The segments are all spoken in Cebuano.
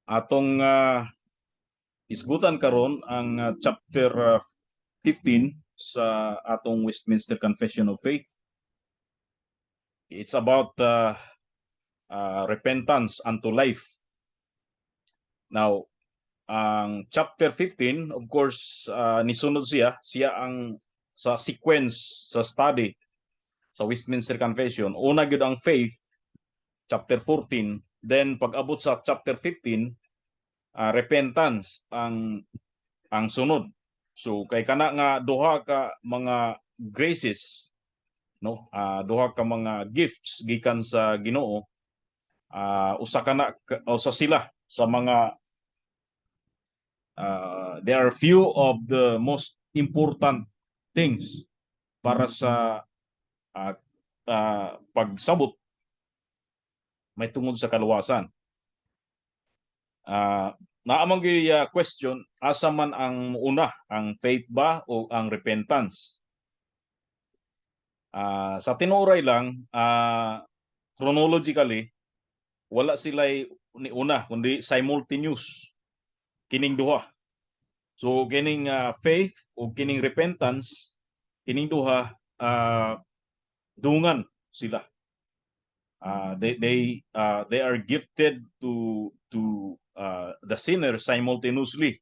Atong isgutan karon ang chapter 15 sa atong Westminster Confession of Faith. It's about repentance unto life. Now, ang chapter 15, of course, nisunod siya, siya ang sa sequence sa study sa Westminster Confession. Una gyud ang faith, chapter 14, then pag-abot sa chapter 15, repentance ang sunod. So kay kana nga duha ka mga graces, no, duha ka mga gifts gikan sa Ginoo, usa kana usa sila sa mga there are few of the most important things para sa pagsabot may tungod sa kaluwasan. Naa man gyud question, asa man ang una, ang faith ba o ang repentance? Sa tinuoray lang, chronologically wala sila ni una kundi simultaneous kining duha. So kining faith o kining repentance, kining duha dungan sila. They are gifted to the sinner simultaneously.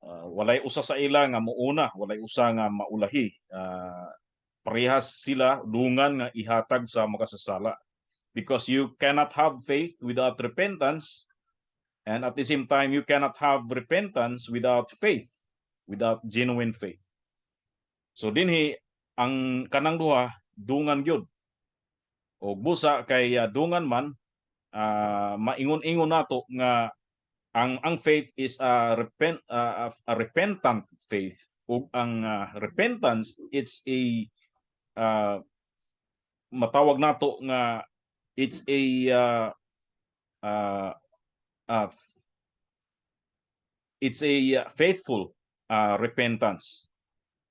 Walay usa sa ila nga muuna, walay usa nga maulahi. Parehas sila dungan nga ihatag sa makasasala. Because you cannot have faith without repentance, and at the same time you cannot have repentance without faith, without genuine faith. So dinhi ang kanang duha dungan gyud. Og busa kay dungan man, maingon-ingon nato nga ang faith is a repentant faith ug ang repentance, it's a matawag nato nga it's a faithful repentance,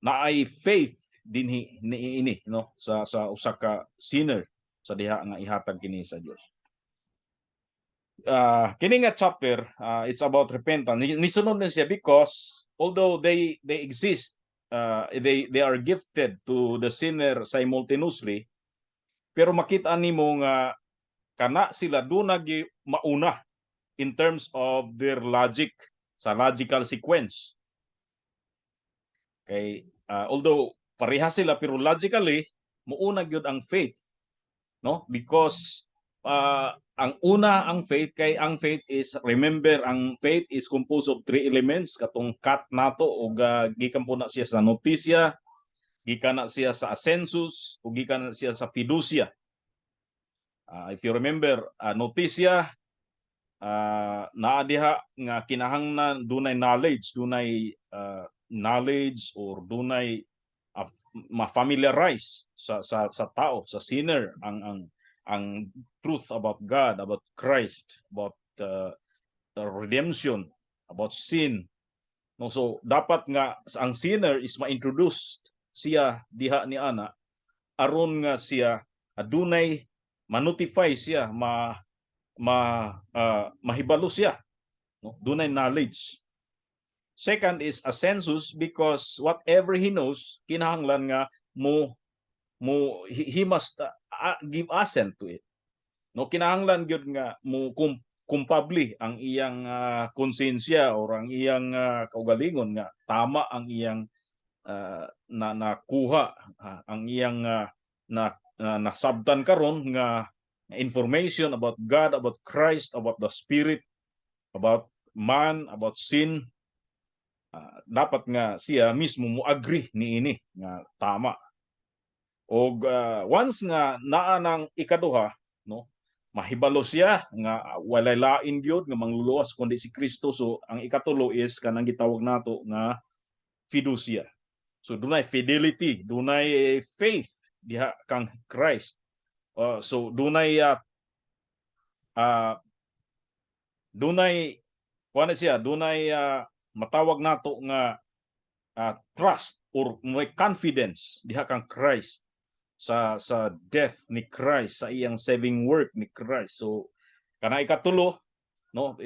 naay faith dinhi niini, no, sa usa ka sinner sa diha nga ihatag kini sa Dios. Kini nga chapter, it's about repentance. Nisunod na siya because although they exist, they are gifted to the sinner simultaneously, pero makita nimo nga kana sila duna gyud mauna in terms of their logic, sa logical sequence. Kay although pareha sila, pero logically muuna gyud ang faith, no, because ang una ang faith kay ang faith is, remember, ang faith is composed of three elements, katong cut nato ug gikan po na siya sa notitia, gikan na siya sa assensus, ug gikan na siya sa fiducia. If you remember, notitia, naa diha nga kinahanglan dunay knowledge, dunay knowledge or dunay ma-familiarize sa tao, sa sinner, ang truth about God, about Christ, about the redemption, about sin. No, so dapat nga ang sinner is ma-introduced siya diha ni ana aron nga siya adunay ma-notify siya, ma ma mahibalo siya, no, dunay knowledge. Second is assensus, because whatever he knows, kinahanglan nga mo mo he must give assent to it, no. Kinahanglan gyud nga mo kumpabli ang iyang konsensya or ang iyang kaugalingon nga tama ang iyang na nakuha, ang iyang na nasabtan karon nga information about God, about Christ, about the Spirit, about man, about sin. Dapat nga siya mismo mo agree niini nga tama. Og once nga naa ng ikaduha, no, mahibalo siya nga walay lain gyud nga mangluluwas kundi si Kristo. So ang ikatulo is kanang gitawag nato nga fiducia. So dunay fidelity, dunay faith diha kang Christ. So dunay kuan na siya, dunay matawag nato nga trust or may confidence diha kang Christ, sa death ni Christ, sa iyang saving work ni Christ. So kana ikatulo, no,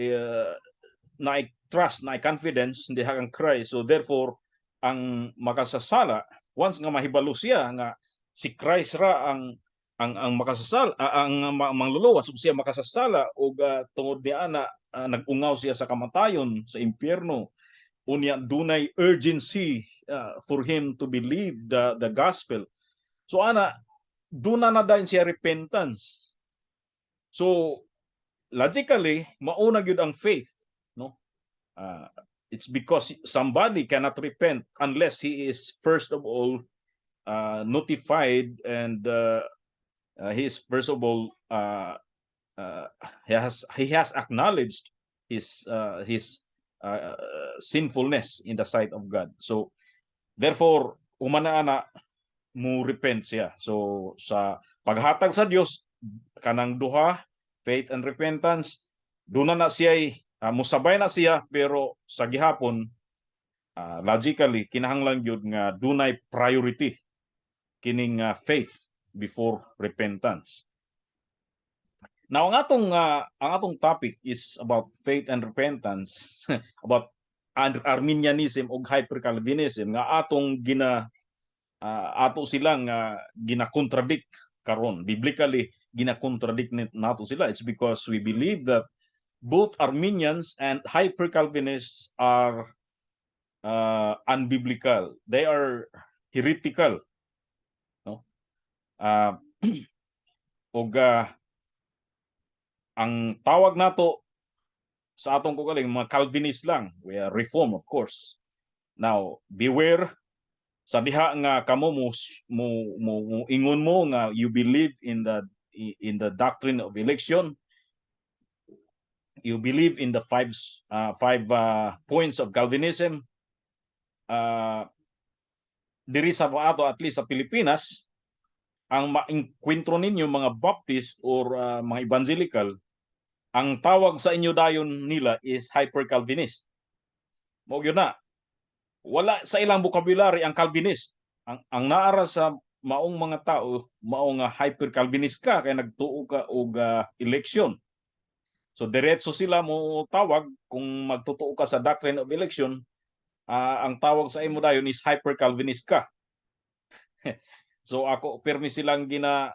na trust, na confidence diha kang Christ. So therefore, ang makasasala, once nga mahibalo siya nga si Christ ra ang makasasala, ang mangluluwas, ug siya makasasala, ug tungod niya ana nag-ungaw siya sa kamatayon, sa impyerno, unya dunay urgency for him to believe the gospel. So ana, duna na dayon siya repentance. So logically, mauna gyud ang faith, no? It's because somebody cannot repent unless he is first of all notified and he is first of all he has acknowledged his sinfulness in the sight of God. So therefore, humana ana mo repent siya. So sa paghatag sa Dios, kanang duha, faith and repentance, duna na siya, musabay na siya. Pero sa gihapon, logically, kinahanglan gyud nga dunay priority kining faith before repentance. Now, ang atong topic is about faith and repentance, about Arminianism ug hyper-Calvinism nga atong gina ato silang gina-contradict karon. Biblically, gina-contradict nato sila. It's because we believe that both Arminians and hyper-Calvinists are unbiblical. They are heretical. No? Ug ang tawag nato sa atong kugaling, mga Calvinist lang. We are Reform, of course. Now, beware sa diha nga kamo mo ingon mo nga you believe in the doctrine of election, you believe in the five points of Calvinism. Diri sa ato, at least sa Pilipinas, ang maengkwentro ninyo mga Baptist or mga Evangelical, ang tawag sa inyo dayon nila is hyper-Calvinist. Mao gyud na. Wala sa ilang vocabulary ang Calvinist. Ang naara sa maong mga tao, mao nga hyper-Calvinist ka kay nagtuo ka og election. So diretso sila mo tawag kung magtotoo ka sa doctrine of election, ang tawag sa imo dayon is hyper-Calvinist ka. So ako permi silang gina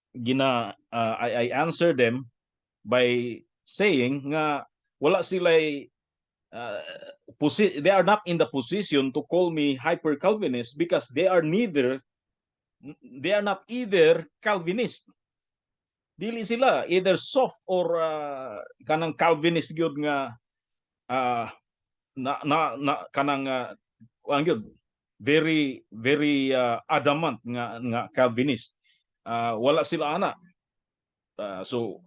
gina I answer them by saying nga wala sila they are not in the position to call me hyper Calvinist because they are not either Calvinist. Dili sila either soft or kanang Calvinist gyud nga na na, na kanang ang gyud very very adamant nga Calvinist. Wala sila ana. So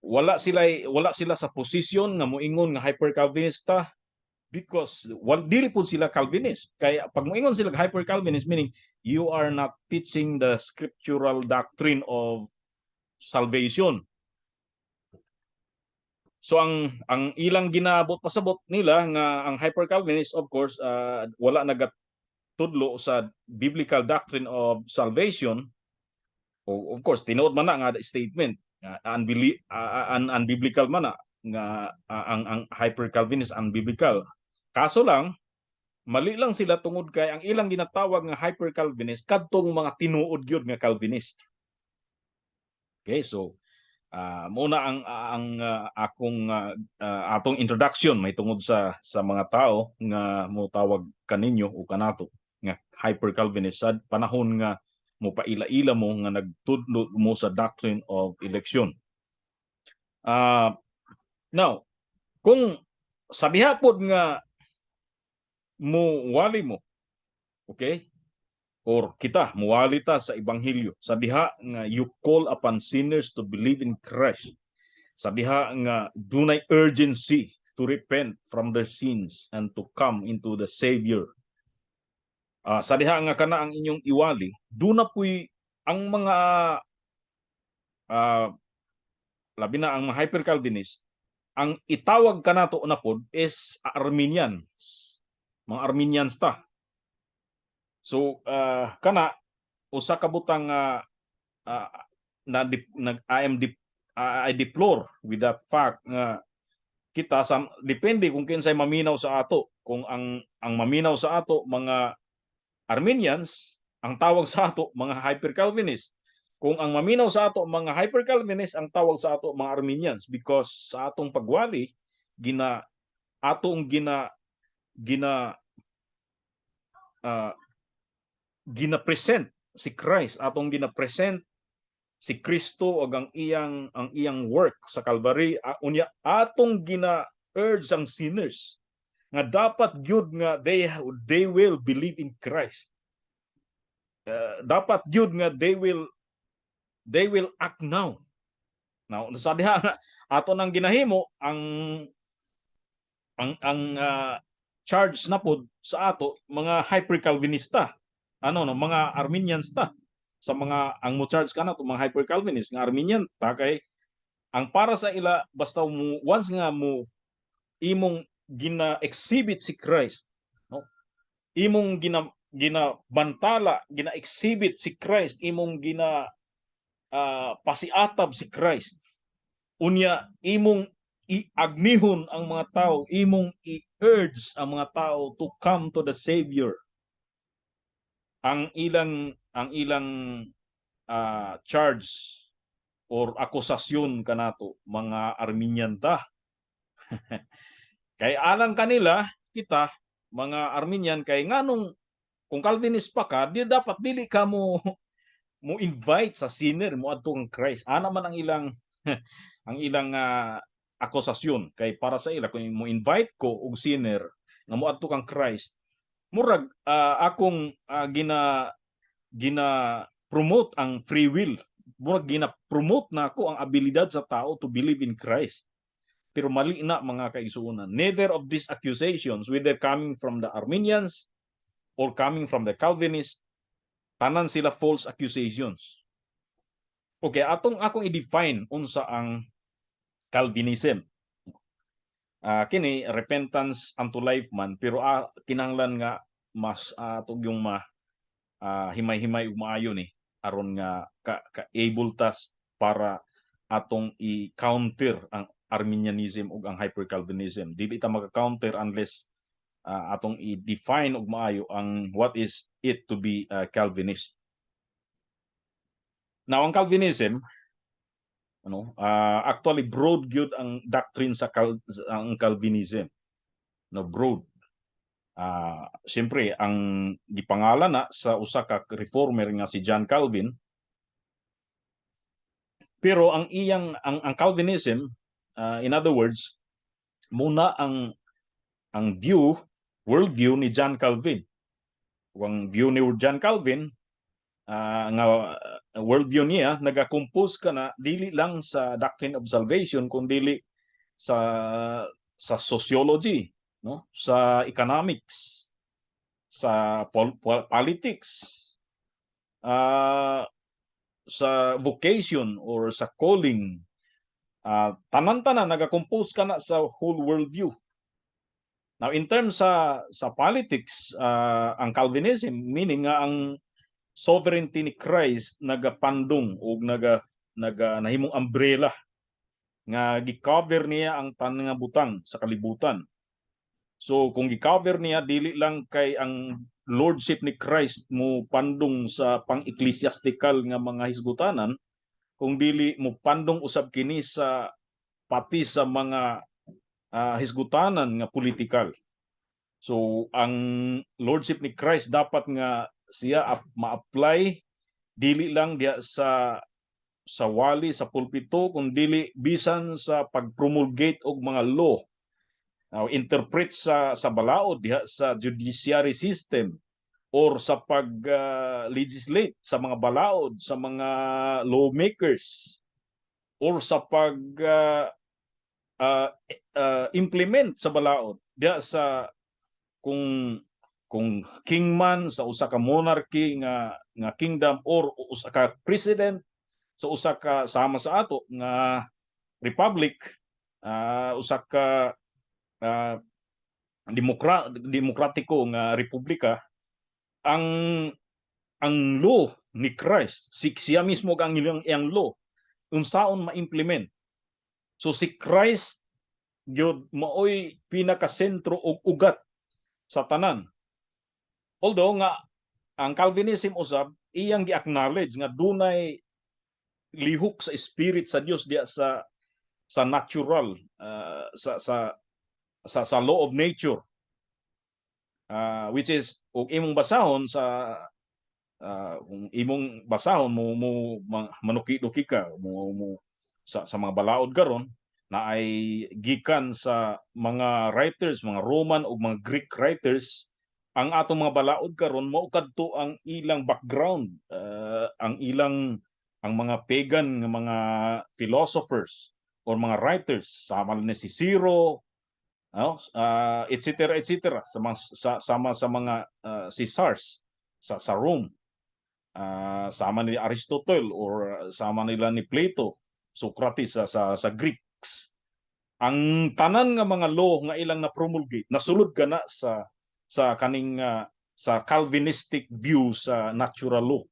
wala sila sa posisyon nga moingon nga hyper Calvinista because wal dili pud sila Calvinist. Kaya pag moingon sila hyper Calvinist, meaning you are not teaching the scriptural doctrine of salvation. So ang ilang ginabot pasabot nila nga ang hyper Calvinist, of course, wala nagatudlo sa biblical doctrine of salvation. O, of course, tinuod man na nga statement nga unbiblical man na nga ang hyper Calvinist unbiblical. Kaso lang, mali lang sila tungod kay ang ilang ginatawag nga hyper Calvinist kadtong mga tinuod gyud nga Calvinist. Okay, so muna ang akong atong introduction may tungod sa mga tao nga mo tawag kaninyo o kanato nga hyper Calvinist sa panahon nga mo paila-ila mo nga nagtudlo mo sa doctrine of election. Now, kung sa diha pod nga mo wali mo, okay? Or kita muwali ta sa ebanghelyo sa diha nga you call upon sinners to believe in Christ, sa diha nga dunay urgency to repent from their sins and to come into the Savior. Sa diha nga kana ang inyong iwali, duna puy ang mga labi na ang mga hyper Calvinist, ang itawag kanato na pod is Arminians. Mga Arminians ta. So kana usa ka butang nga na nag I am I deplore with that fact nga kita sa, depende kung kinsay maminaw sa ato. Kung ang maminaw sa ato mga Arminians, ang tawag sa ato mga hyper-Calvinist. Kung ang maminaw sa ato mga hyper-Calvinist, ang tawag sa ato mga Arminians, because sa atong pagwali, gina atong gina gina gina-present si Christ, atong gina-present si Kristo ug ang iyang work sa Calvary. Unya atong gina-urge ang sinners nga dapat gyud nga they will believe in Christ. Dapat gyud nga they will act now. Now, sa diha nga ato nang ginahimo, ang charge na pod sa ato mga hyper-Calvinista, ano, no, mga Arminians ta. Sa mga ang mo charge kana to mga hyper-Calvinist nga Arminian ta, kay ang para sa ila, basta mo once nga mo imong gina-exhibit si Christ, no, imong gina ginabantala, gina-exhibit si Christ, imong gina pasiatab si Christ, unya imong iagnihon ang mga tao, imong i-urge ang mga tao to come to the Savior, ang ilang charge or akusasyon kanato mga Arminian ta. Kay alang kanila, kita mga Arminian kay nganong kung Calvinist pa ka, di dapat dili ka mo mo invite sa sinner mo adto kang Christ. Ana man ang ilang akusasyon, kay para sa ila, kung mo invite ko og sinner nga mo adto kang Christ, murag akong gina gina promote ang free will, murag gina promote na ako ang abilidad sa tao to believe in Christ. Pero mali na, mga kaigsuonan. Neither of these accusations, whether coming from the Arminians or coming from the Calvinists, tanan sila false accusations. Okay, atong akong i-define unsa ang Calvinism. Kini repentance unto life man, pero kinahanglan nga mas atong yung ma himay-himay ug maayo ni aron nga ka able tas para atong i-counter ang Arminianism ug ang hyper-Calvinism. Dili ta maka-counter unless atong i-define og maayo ang what is it to be a Calvinist. Now, ang Calvinism, ano, actually broad gyud ang doctrine sa ang Calvinism. No, broad. Siyempre ang gipangalan na sa usa ka reformer nga si John Calvin. Pero ang iyang ang Calvinism, in other words, muna ang view, worldview ni John Calvin. Ang view ni John Calvin nga worldview niya naga-compose ka na dili lang sa doctrine of salvation kun dili sa sociology, no, sa economics, sa politics, sa vocation or sa calling, tanan-tanan naga-compose ka na sa whole worldview. Now, in terms sa politics, ang Calvinism meaning nga ang sovereignty ni Christ nagapandong og naga naga nahimong umbrella nga gi-cover niya ang tanan nga butang sa kalibutan. So kung gi-cover niya, dili lang kay ang lordship ni Christ mo pandong sa pang-ecclesiastical nga mga hisgutanan, kung dili mo pandong usab kini sa pati sa mga hisgutanan nga politikal. So ang lordship ni Christ dapat nga siya ma-apply dili lang diha sa wali sa pulpito, kun dili bisan sa pag-promulgate og mga law. Now, interpret sa balaod diha sa judiciary system or sa pag legislate sa mga balaod sa mga lawmakers or sa pag implement sa balaod diha sa kung king man sa usa ka monarchy nga kingdom or usa ka president sa usa ka, sama sa ato nga republic, usa ka demokratiko nga republika. Ang law ni Christ, si siya mismo ang iyang law. Unsaon ma-implement? So si Christ gyud maoy pinakasentro og ugat sa tanan. Although nga ang Calvinism usab iyang gi-acknowledge nga dunay lihok sa spirit sa Dios diya sa natural, sa law of nature, which is ug imong basahon sa kung imong basahon mo manuki-duki ka mo sa mga balaod karon na ay gikan sa mga writers, mga Roman ug mga Greek writers. Ang atong mga balaod karon, mao kadto ang ilang background, ang ilang ang mga pagan nga mga philosophers or mga writers, sama ni Cicero, no, etc., etc., sa mga sa, sama sa mga Caesars sa Rome, sama ni Aristotle or sama nila ni Plato, Socrates sa Greeks. Ang tanan nga mga law nga ilang na promulgate, nasulod ka na sa kaning sa Calvinistic view sa natural law,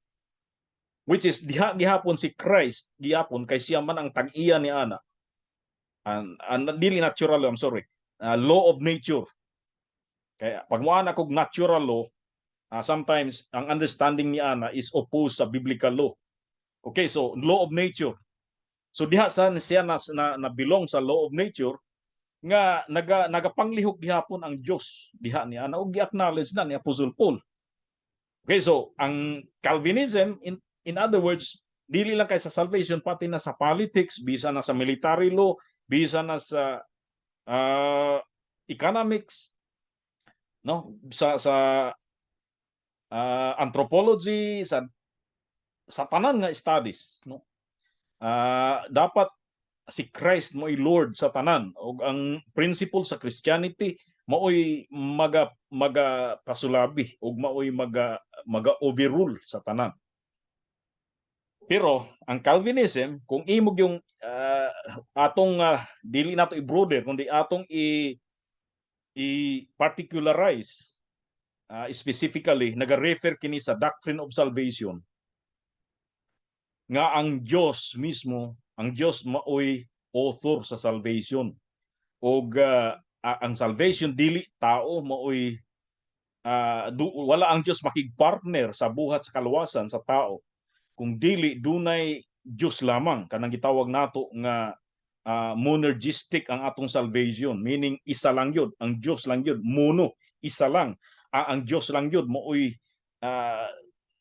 which is diha gihapon si Christ gihapon kay siya man ang tag-iya ni ana. And dili natural law, I'm sorry, law of nature. Kaya pag mo ana kog natural law, sometimes ang understanding ni ana is opposed sa biblical law. Okay, so law of nature. So diha sa siya na belong sa law of nature nga nagapanglihok gihapon ang Dios diha ni ana ug gi-acknowledge na ni Apostle Paul. Okay, so ang Calvinism, in other words, dili lang kay sa salvation, pati na sa politics, bisa na sa military law, bisa na sa economics, no, sa anthropology, sa tanan nga studies, no. Dapat si Christ mo'y Lord sa tanan ug ang principle sa Christianity maoy maga pasulabi ug maoy maga overrule sa tanan. Pero ang Calvinism, kung imog yung atong dili nato i-broader kundi atong i particularize, specifically naga-refer kini sa doctrine of salvation nga ang Dios mismo, ang Dios maoy author sa salvation og ang salvation dili tao maoy wala ang Dios makig-partner sa buhat sa kaluwasan sa tao kung dili dunay Dios lamang, kanang gitawag nato nga monergistic ang atong salvation, meaning isa lang yun, ang Dios lang yun, mono, isa lang. Ang Dios lang yun maoy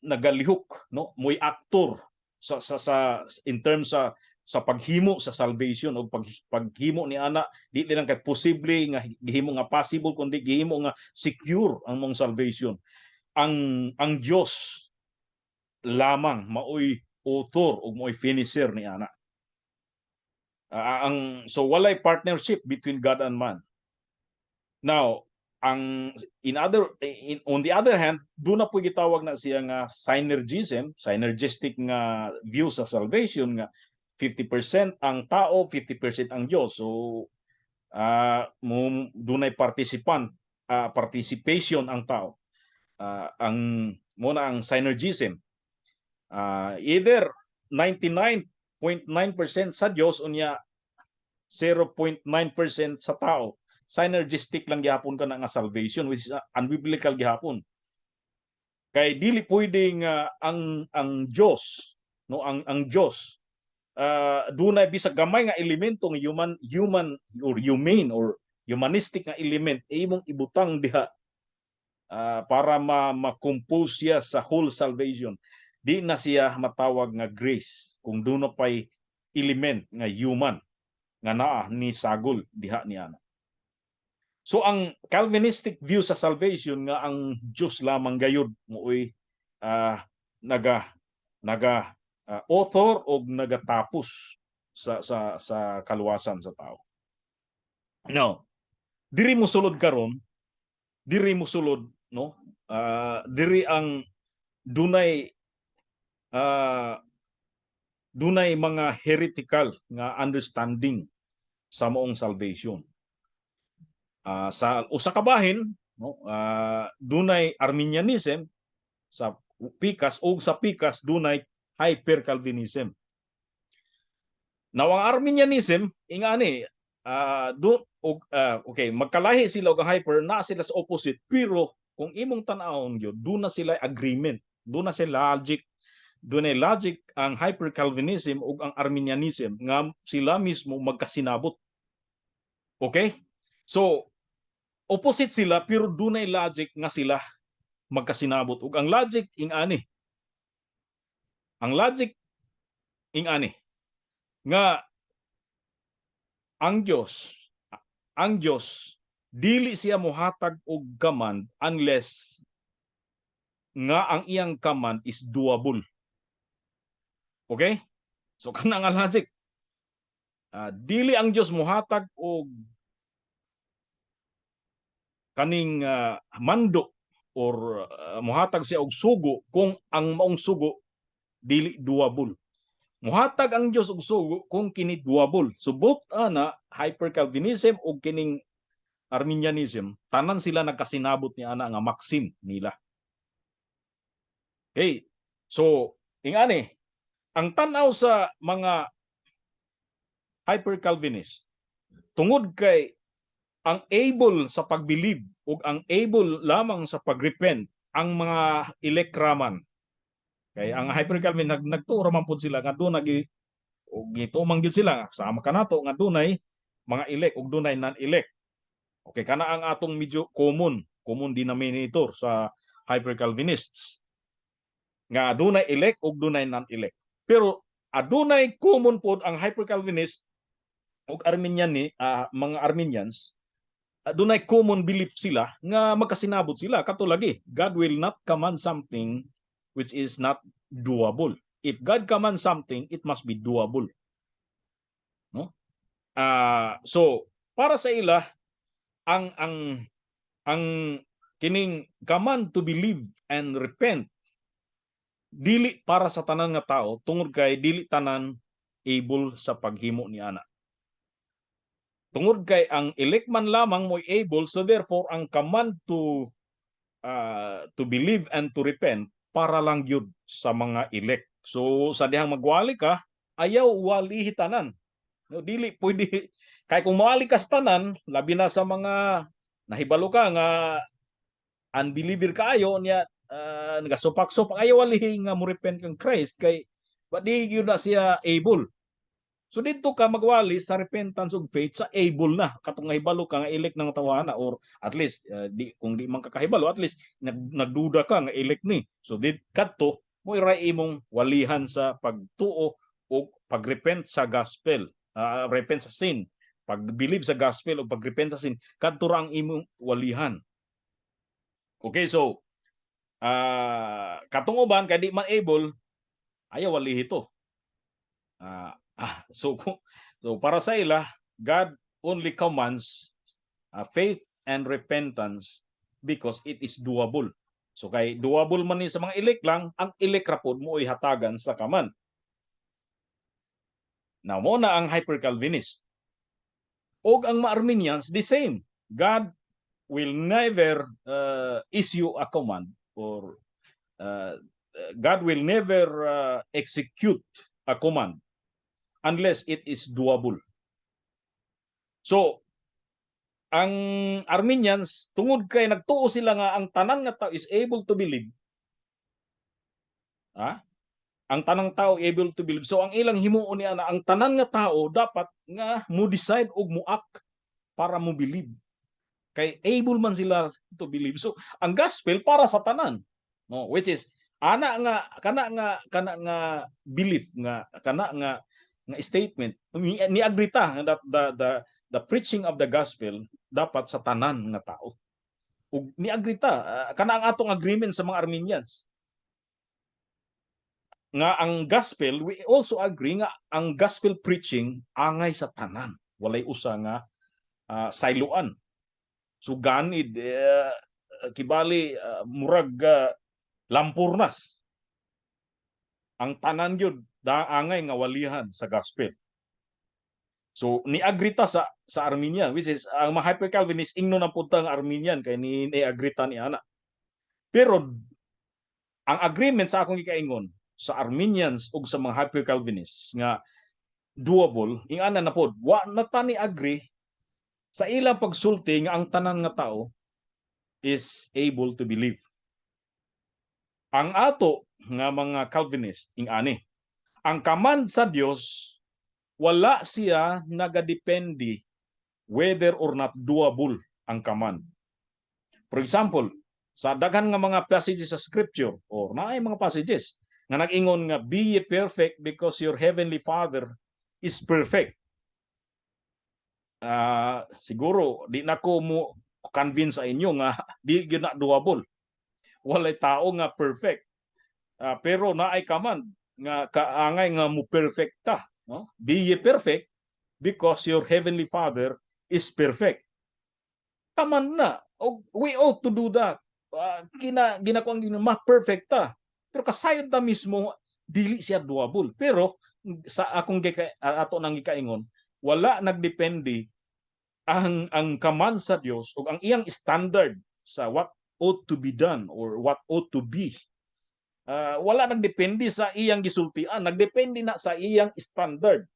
nagalihok, no, mo'y actor sa in terms sa paghimo sa salvation o paghimo ni ana. Di lang kay posible nga gihimo nga possible kundi gihimo nga secure ang mong salvation. Ang Dios lamang maoy author ug maoy finisher ni ana. Ang so walay partnership between God and man. Now, ang in other in, on the other hand, duna po gitawag na siya nga synergism, synergistic nga view sa salvation nga 50% ang tao, 50% ang Dios. So mo dunay participant participation ang tao. Ang muna ang synergism. Either 99.9% sa Dios unya 0.9% sa tao. Synergistic lang gihapon ka na nga salvation, which is unbiblical gihapon. Kay dili pwede nga ang Dios, no, ang Dios dunay bisag gamay nga elemento nga human or humane or humanistic nga element imong ibutang diha para ma ma-compose siya sa whole salvation. Di na siya matawag nga grace kung duna pay element nga human nga naa ni sagol diha niya. So ang Calvinistic view sa salvation nga ang Dios lamang gayud mooy naga author og nagatapos sa kaluwasan sa tao. No. Diri mo sulod karon, diri mo sulod, no? Diri ang dunay mga heretical nga understanding sa maong salvation. Sa usa ka bahin, no, dunay Arminianism sa pikas ug sa pikas dunay hyper Calvinism. Now, ang Arminianism, ingani, do og okay, magkalahi sila og ang hyper na sila sa opposite, pero kung imong tan-awon gyud, duna sila agreement, duna sila logic, duna logic ang hyper Calvinism ug ang Arminianism nga sila mismo magkasinabot. Okay? So opposite sila pero dunay logic nga sila magkasinabot, ug ang logic ingani. Ang logic ingani nga ang Dios dili siya mohatag og command unless nga ang iyang command is doable. Okay? So kana nga logic. Dili ang Dios mohatag og kaning mando or mohatag siya og sugo kung ang maong sugo dili doable. Muhatag ang Dios og sugo kung kini doable. So both ana, hyper Calvinism ug kining Arminianism, tanan sila nagkasinabot ni ana nga maxim nila. Okay. So ingani, ang tan-aw sa mga hyper Calvinist, tungod kay ang able sa pagbelieve ug ang able lamang sa pagrepent ang mga elect raman. Kay ang hyper Calvin nagtuo man pud sila nga dunay gi ug gituo man gyud sila sama kanato nga dunay mga elect ug dunay non-elect. Okay, kana ang atong medyo common denominator sa hyper Calvinists. Nga dunay elect ug dunay non-elect. Pero adunay common pod ang hyper Calvinist ug Arminian ni mga Arminians, dunay common belief sila nga magkasinabot sila kato lagi: God will not command something which is not doable. If God commands something, it must be doable. No? So para sa ila, ang kining command to believe and repent dili para sa tanan nga tao tungod kay dili tanan able sa paghimo ni ana. Tungod kay ang elect man lamang mo'y able, so therefore ang command to believe and to repent para lang gyud sa mga elect. So sa dihang magwali ka, ayaw walihi tanan. No, dili pwede kay kung mawali ka sa tanan, labi na sa mga nahibalo ka nga unbeliever kaayo niya, nagasupak-supak, ayaw walihi nga mo repent kang Christ kay ba di gyud na siya able. So didto ka magwali sa repentance ug faith sa able na, katong nahibalo ka nga elect ng tawana, or at least di kung di man ka kahibalo, at least nagduda ka nga elect ni. So did kadto mo ira imong walihan sa pagtuo o pagrepent sa gospel, repent sa sin, pag-believe sa gospel o pagrepent sa sin, kadto ra ang imong walihan. Okay, so katong uban kay di man able, ayaw walihi to. So para sa ila, God only commands faith and repentance because it is doable. So kay doable man ni sa mga elect lang, ang elect ra pod mo hatagan sa command. Now mo na ang hyper Calvinist. Og ang mga Arminians, the same. God will never issue a command or God will never execute a command unless it is doable. So, ang Arminians, tungod kay nagtuo sila nga ang tanan nga tao is able to believe. Ha? Ang tanang tao able to believe. So ang ilang himuon niya na ang tanan nga tao dapat nga mo decide og mo act para mo believe. Kay able man sila to believe. So ang gospel para sa tanan. No, which is ana nga kana nga belief nga kana nga nga statement ni agree ta that the preaching of the gospel dapat sa tanan nga tao. Ug ni agree ta kana ang atong agreement sa mga Arminians. Nga ang gospel, we also agree nga ang gospel preaching angay sa tanan. Walay usa nga sayloan. So ganid kibali murag lampurnas. Ang tanan gyud da angay nga walihan sa gospel. So ni-agree ta sa Arminian, which is ang mga hyper Calvinist ingno na pud ta nga Arminian kay ni agree ta ni ana. Pero ang agreement sa akong gikaingon sa Arminians ug sa mga hyper Calvinists nga doable, ingana na pod, wa na ta ni agree sa ilang pagsulti nga ang tanan nga tao is able to believe. Ang ato nga mga Calvinist, ingani. Ang command sa Dios, wala siya nagadepende whether or not doable ang command. For example, sa daghan nga mga passages sa scripture or naay mga passages nga nag-ingon nga "Be ye perfect because your heavenly Father is perfect." Siguro di na ko mo convince sa inyo nga di gyud na doable. Walay tao nga perfect. Pero naay command nga kaangay nga mo perfect ta, no? "Be ye perfect because your heavenly Father is perfect." Command na. Og we ought to do that. Gina ginakuan gina ma-perfect ta. Pero kasayod na mismo dili siya doable. Pero sa akong gika, ato nang gikaingon, wala nagdepende ang command sa Dios ug ang iyang standard sa what ought to be done or what ought to be. Wala nagdepende sa iyang gisultian, nagdepende na sa iyang standard.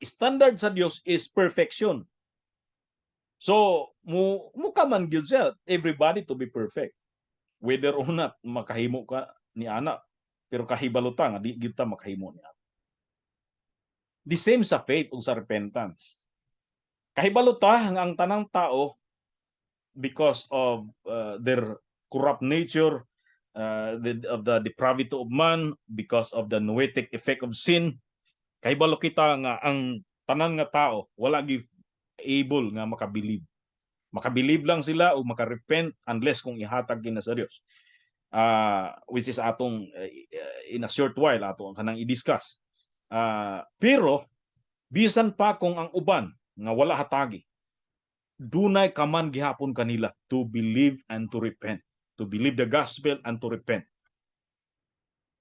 Standard sa Dios is perfection. So, mo command gyud siya everybody to be perfect. Whether or not makahimo ka ni ana, pero kahibalo ta nga di gyud ta makahimo ni ana. The same sa faith ug sa repentance. Kahibalo ta nga ang tanang tao, because of their corrupt nature, of the depravity of man, because of the noetic effect of sin, kahibalo kita nga ang tanan nga tao wala gi able nga makabilib. Makabilib lang sila o makarepent unless kung ihatag kina sa Dios. Which is atong in a short while ato ang kanang i-discuss. Pero bisan pa kung ang uban nga wala hatagi, dunay command gihapon kanila to believe and to repent, to believe the gospel and to repent.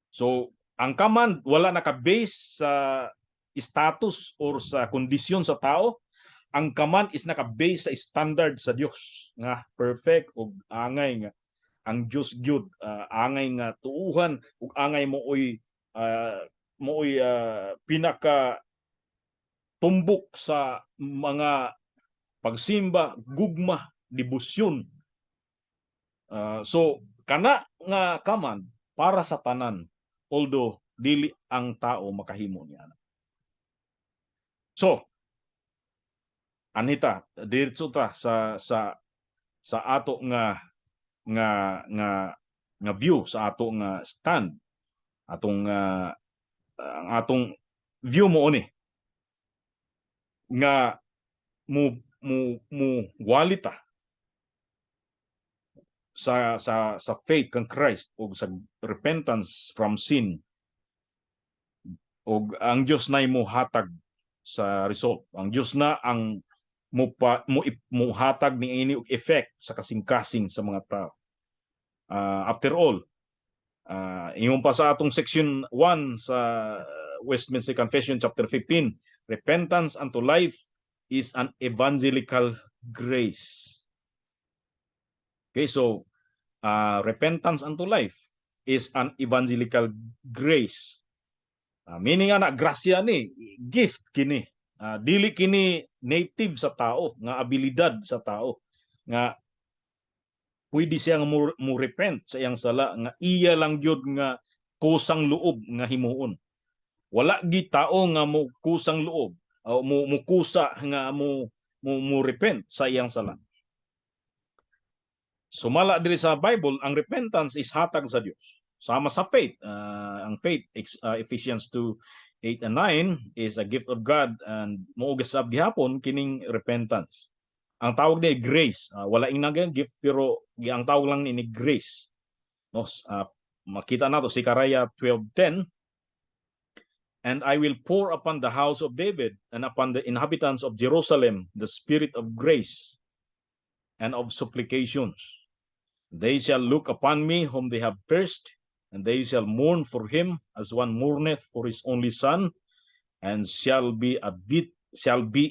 So, ang command wala naka-base sa status or sa kondisyon sa tao. Ang command is naka-base sa standard sa Dios nga perfect ug angay nga ang Dios gyud angay nga tuuhan ug angay mooy pinaka tumbok sa mga pagsimba, gugma, debosyon. So kana nga command para sa tanan, although dili ang tao makahimo niya. So anita diretso ta sa ato nga view, sa ato nga stand, atong ang atong view mo ni nga mo walita sa faith kang Christ ug sa repentance from sin, ug ang Dios na mo hatag sa result. Ang Dios na ang mo pa mo, mo hatag ni ini og effect sa kasing-kasing sa mga tao. After all, ingon pa sa atong section 1 sa Westminster Confession chapter 15, repentance unto life is an evangelical grace. Okay, so repentance unto life is an evangelical grace. Meaning nga na grasya ni, gift kini. Dili kini native sa tao, nga abilidad sa tao nga pwede siya nga mo repent sa iyang sala, nga iya lang gyud nga kusang loob nga himuon. Wala gi tao nga mo kusang loob o mo kusa nga mo repent sa iyang sala. Sumala diri sa Bible, ang repentance is hatag sa Dios. Sama sa faith, ang faith, Ephesians 2:8 and 9, is a gift of God, and mao sab gihapon kining repentance. Ang tawag ni grace. Wala ing nagang gift, pero ang tawag lang ni grace. No, makita nato si Zechariah 12:10, "And I will pour upon the house of David and upon the inhabitants of Jerusalem the spirit of grace and of supplications. They shall look upon me whom they have pierced, and they shall mourn for him as one mourneth for his only son, and shall be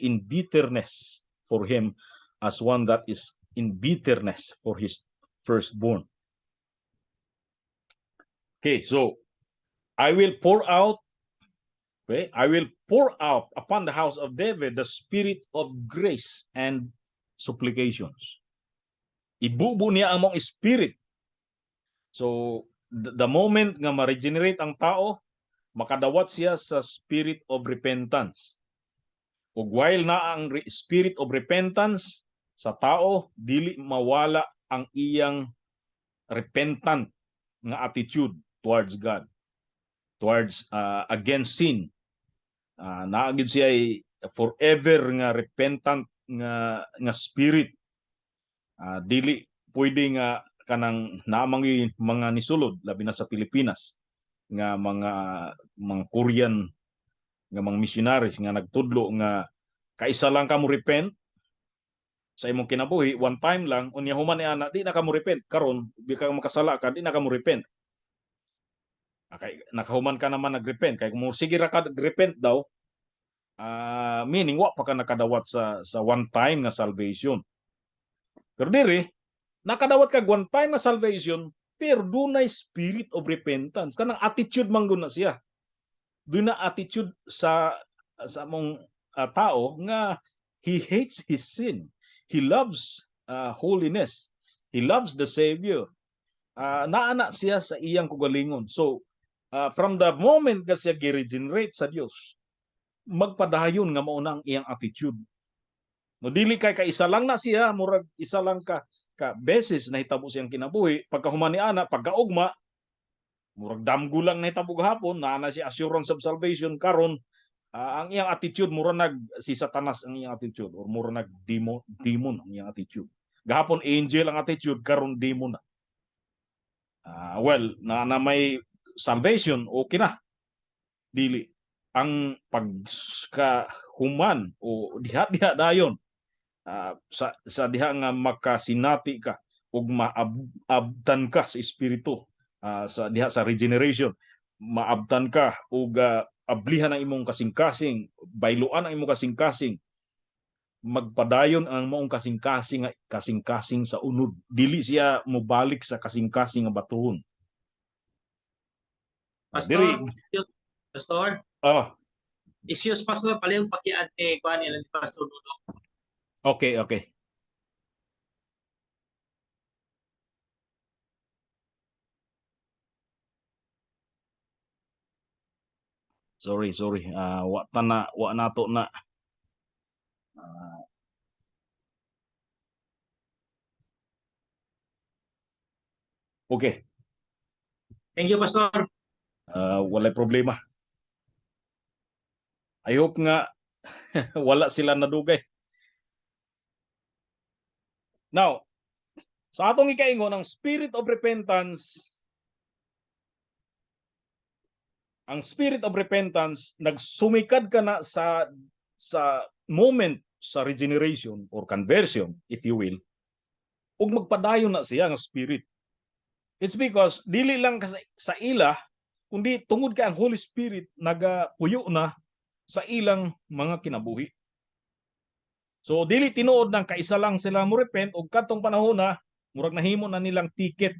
in bitterness for him as one that is in bitterness for his firstborn." Okay, so I will pour out. Okay? I will pour out upon the house of David the spirit of grace and supplications. Ibubo niya ang maong spirit. So, the moment nga ma-regenerate ang tao, makadawat siya sa spirit of repentance. Ug while na ang spirit of repentance sa tao, dili mawala ang iyang repentant nga attitude towards God, towards against sin. Naa gyud siya ay forever nga repentant nga spirit. Dili pwede nga kanang naamang mga nisulod, labi na sa Pilipinas, nga mga Korean nga mga missionaries nga nagtudlo nga kaisa lang ka mo repent sa imong kinabuhi, one time lang, unya human ni ana di na ka mo repent. Karon di ka makasala ka, di na ka mo repent. Okay, nakahuman ka naman nagrepent kay kung sige ra ka repent daw, meaning wa pa ka nakadawat sa one time nga salvation. Pero diri nakadawat kag one time nga salvation, pero dunay spirit of repentance, kanang attitude man gud na siya. Dunay attitude sa mong tao nga he hates his sin, he loves holiness, he loves the Savior. Naa na siya sa iyang kugalingon. So from the moment nga siya gi-regenerate sa Dios, magpadayon nga mao na ang iyang attitude. No, dili kay isa lang na siya, murag isa lang ka beses nahitabo siyang kinabuhi, pagkahuman ni ana, pagkaugma, murag damgo lang nahitabo gahapon, naa na siya assurance of salvation. Karon ang iyang attitude mura nag si Satanas ang iyang attitude or mura nag demon demon ang iyang attitude. Gahapon angel ang attitude, karon demon na. Well, na may salvation, okay na. Dili ang pagkahuman o diha-diha dayon sa diha nga makasinati ka ug maabtan ka sa espiritu, sa diha sa regeneration, maabtan ka ug ablihan ang imong kasing-kasing, bayloan ang imong kasing-kasing, magpadayon ang maong kasing-kasing nga kasing-kasing sa unod, dili siya mobalik sa kasing-kasing nga batuhon. Pastor, Diri Pastor, excuse, Pastor, palihog paki-add ni kuan ni Pastor Dudong. Okay. Sorry, sorry. Wa ta na, wa nato na. Okay. Thank you, Pastor. Walay problema. I hope nga wala sila nadugay. Now, sa atong ikaingon, ang spirit of repentance, ang spirit of repentance, nagsumikad ka na sa moment sa regeneration or conversion, if you will, ug magpadayon na siya nga spirit. It's because dili lang sa ila, kundi tungod kay ang Holy Spirit nagapuyo na sa ilang mga kinabuhi. So dili tinuod nang kaisa lang sila mo repent ug kadtong panahon na murag nahimo na nilang ticket.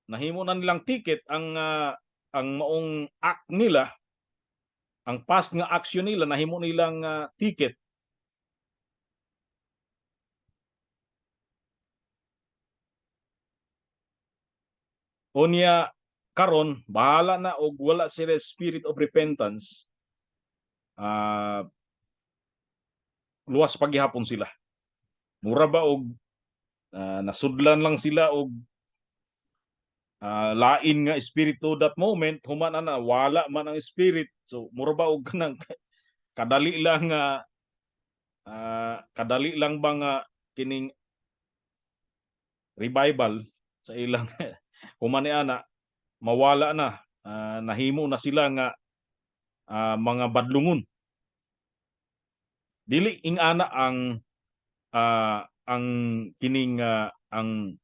Nahimo na nilang ticket ang maong act nila, ang past nga action nila, nahimo nilang ticket. Unya karon bahala na og wala sila spirit of repentance, luwas paghihapon sila. Mura ba og nasudlan lang sila og lain nga espiritu that moment, human na, wala man ang spirit. So mura ba og kanang kadali lang nga kadali lang ba nga kining revival sa ilang human ni ana mawala na, nahimo na sila nga mga badlungon. Dili ingana ang kining ang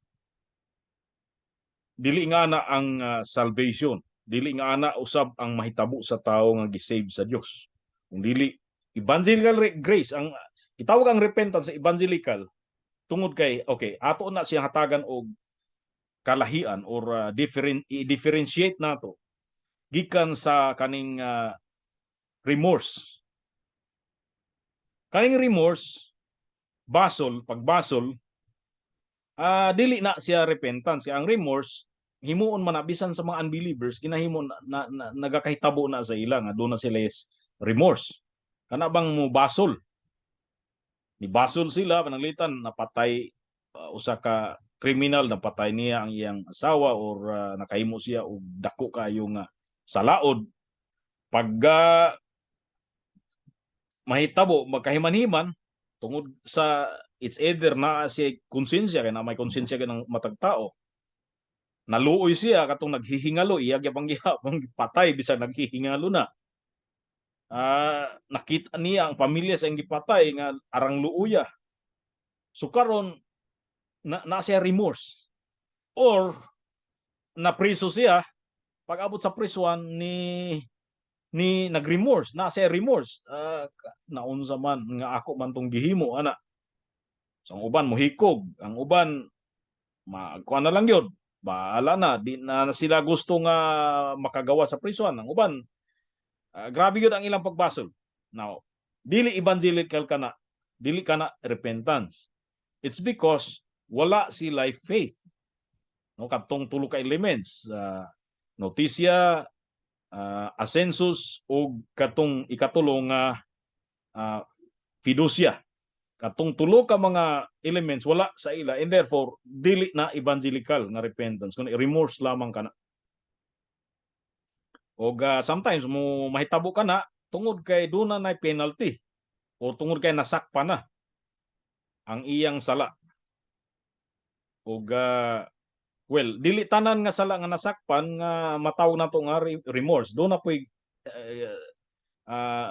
dili ingana ang salvation, dili ingana usab ang mahitabo sa tawo nga gi-save sa Dios. Kung dili evangelical grace ang Gitawag ang repentance sa evangelical tungod kay, okay, ato na siya hatagan og kalahian or different i-differentiate nato gikan sa kaning remorse. Kaning remorse, basol, pagbasol, dili na siya repentance. Ang remorse himuon man na bisan sa mga unbelievers, ginahimo na, nagakahitabo na sa ila nga doon na sila is remorse. Kana bang mo basol? Ni basol sila, pananglitan napatay usa ka kriminal, napatay niya ang iyang asawa or nakahimo siya og dako kaayo nga salaod. Pag mahitabo, magkahiman-himan tungod sa, it's either naa siya konsensya, kay na may konsensya kay ng matag tao, naluoy siya katong naghihingalo, iya gyapang gihapon patay bisan naghihingalo na. Nakita niya ang pamilya sa iyang gipatay nga arang luoya. So karon na siya remorse or napriso siya, pag abot sa prisuan ni nag-remorse na siya, remorse, naunsa man nga ako man tong gihimo ana. So ang uban mohikog, ang uban magkuan na lang yun, bahala na, di na sila gusto nga makagawa sa prisuan. Ang uban, grabe yun ang ilang pagbasol. Now, dili evangelical kana, dili kana repentance. It's because wala sila faith, no? Katong tulo ka elements, notitia, assensus ug katong ikatulo nga fiducia. Katong tulo ka mga elements wala sa ila and therefore dili na evangelical nga repentance kun remorse lamang kana. Og sometimes mo mahitabo kana tungod kay duna na penalty o tungod kay nasakpan na ang iyang sala. Og well, dili tanan nga sala nga nasakpan nga matawag nato nga remorse. Duna po'y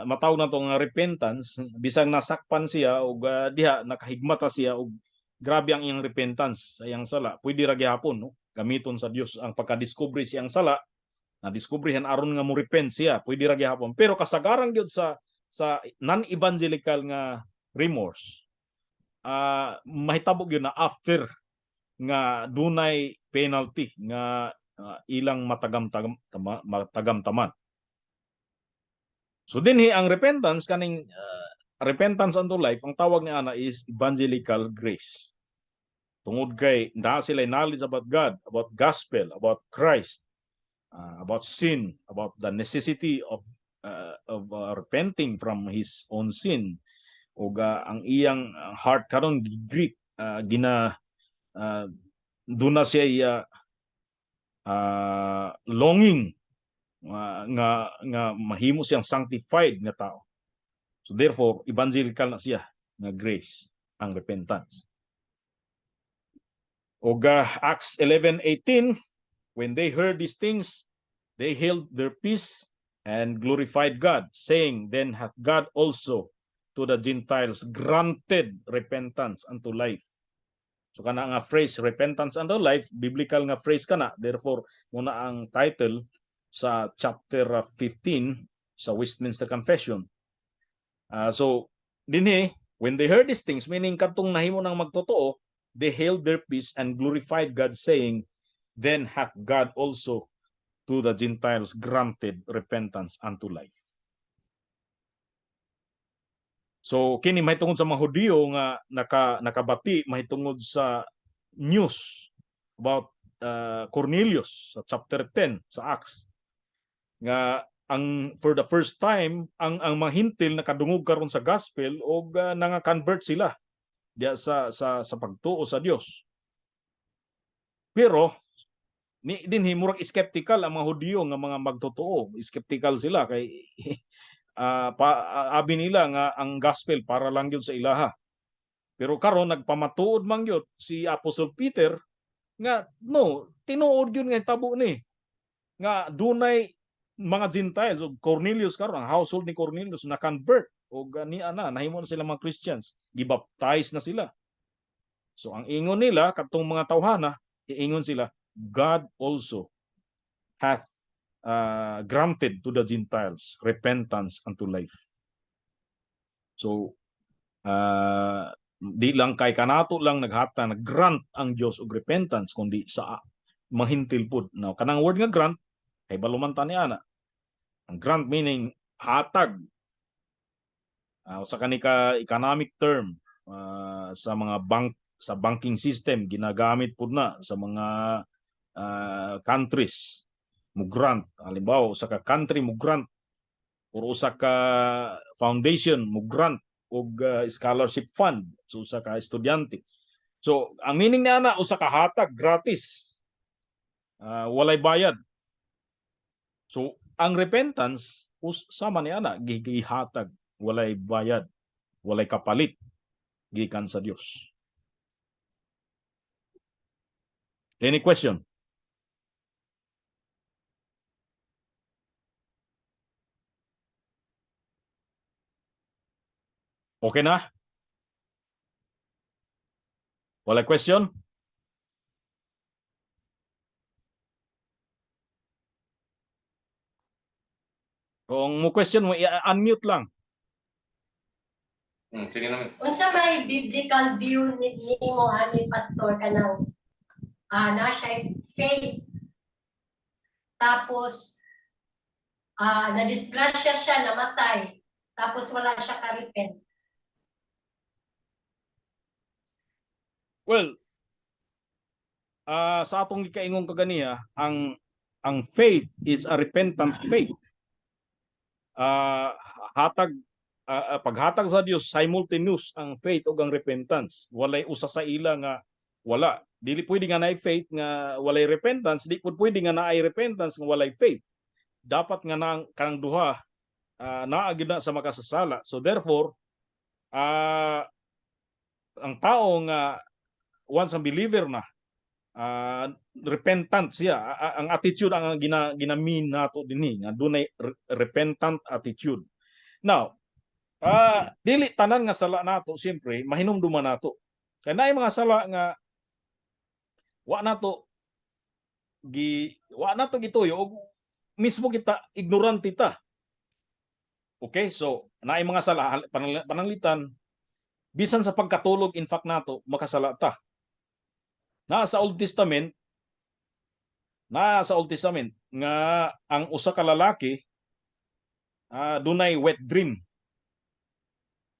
matawag nato nga repentance bisag nasakpan siya og diha nakahigmata siya og grabe ang iyang repentance sa iyang sala. Pwede ra gihapon, no, gamiton sa Dios ang pagka-discover siyang sala, na diskubrihan aron nga mo repent siya, pwede ra gihapon. Pero kasagaran gyud sa non-evangelical nga remorse, mahitabo gyud na after nga dunay penalty nga ilang matagamtaman. So dinhi ang repentance, kaning repentance unto life, ang tawag ni ana is evangelical grace. Tungod kay naa sila knowledge about God, about gospel, about Christ, about sin, about the necessity of repenting from his own sin ug ang iyang heart karon grip, gina duna siya longing nga mahimo siyang sanctified nga tao. So therefore evangelical na siya nga grace ang repentance. Og Acts 11:18, "When they heard these things, they held their peace and glorified God, saying, 'Then hath God also to the Gentiles granted repentance unto life.'" So kana nga phrase, repentance unto life, biblical nga phrase kana. Therefore muna ang title sa chapter 15 sa Westminster Confession. So dinhi, when they heard these things, meaning kadtong nahimo ng magtotoo, they held their peace and glorified God, saying, "Then hath God also to the Gentiles granted repentance unto life." So kini mahitungod sa mga Hudiyo nga nakabati mahitungod sa news about Cornelius sa chapter 10 sa Acts, nga ang for the first time ang mga Hentil nakadungog karon sa gospel og nanga-convert sila diya sa pagtuo sa Dios. Pero ni dinhi murag skeptical ang mga Hudiyo nga mga magtotoo. Skeptical sila kay abi nila nga ang gospel para lang gyud sa ilaha. Pero karon nagpamatuod man gyud si Apostle Peter nga no, tinuod gyud nga tabo ni nga dunay mga Gentiles, ug Cornelius karon, ang household ni Cornelius na convert og niya na nahimo na sila mga Christians, gibaptize na sila. So ang ingon nila kadtong mga tawhana, iingon sila, "God also hath granted to the Gentiles repentance unto life." So Di lang kay kanato lang naghatag, nag-grant ang Dios og repentance, kundi sa mahintil pud. Now, kanang word nga grant, kay balo man ta ni ana. Ang grant meaning hatag. Usa kani ka economic term sa mga bank, sa banking system, ginagamit pud na sa mga countries mo grant. Halimbawa, usa ka country mo grant or usa ka foundation mo grant og scholarship fund sa usa ka estudyante. So ang meaning niya na usa ka hatag, gratis, walay bayad. So ang repentance sama ni ana, gihatag, walay bayad, walay kapalit gikan sa Dios. Any question? Okay na? Wala question? Kung mo question mo, i-unmute lang. Sige naman. Unsa may biblical view ni nimo ani, Pastor, kanang na siya faith, tapos na-disgrasya siya, namatay, tapos wala siya ka-repent? Well, sa atong gikaingon kaganiya, ang faith is a repentant faith. Hatag paghatag sa Dios, simultaneous ang faith ug ang repentance. Walay usa sa ila nga wala. Dili pwede nga naay faith nga walay repentance, di pud pwede nga naay repentance nga walay faith. Dapat nga nang kanang duha naa gyud na sa makasasala. So therefore, ang tao nga once ang believer na, repentant siya. Ang attitude ang gina-mean nato dinhi nga dunay repentant attitude. Now, dili tanan nga sala nato siyempre mahinumduman nato. Kay naay mga sala nga wa nato gituyo og mismo kita ignorante ta. Okay, so naay mga sala pananglitan bisan sa pagkatulog, in fact, nato makasala ta. Naa sa Old Testament nga ang usa ka lalaki dunay wet dream.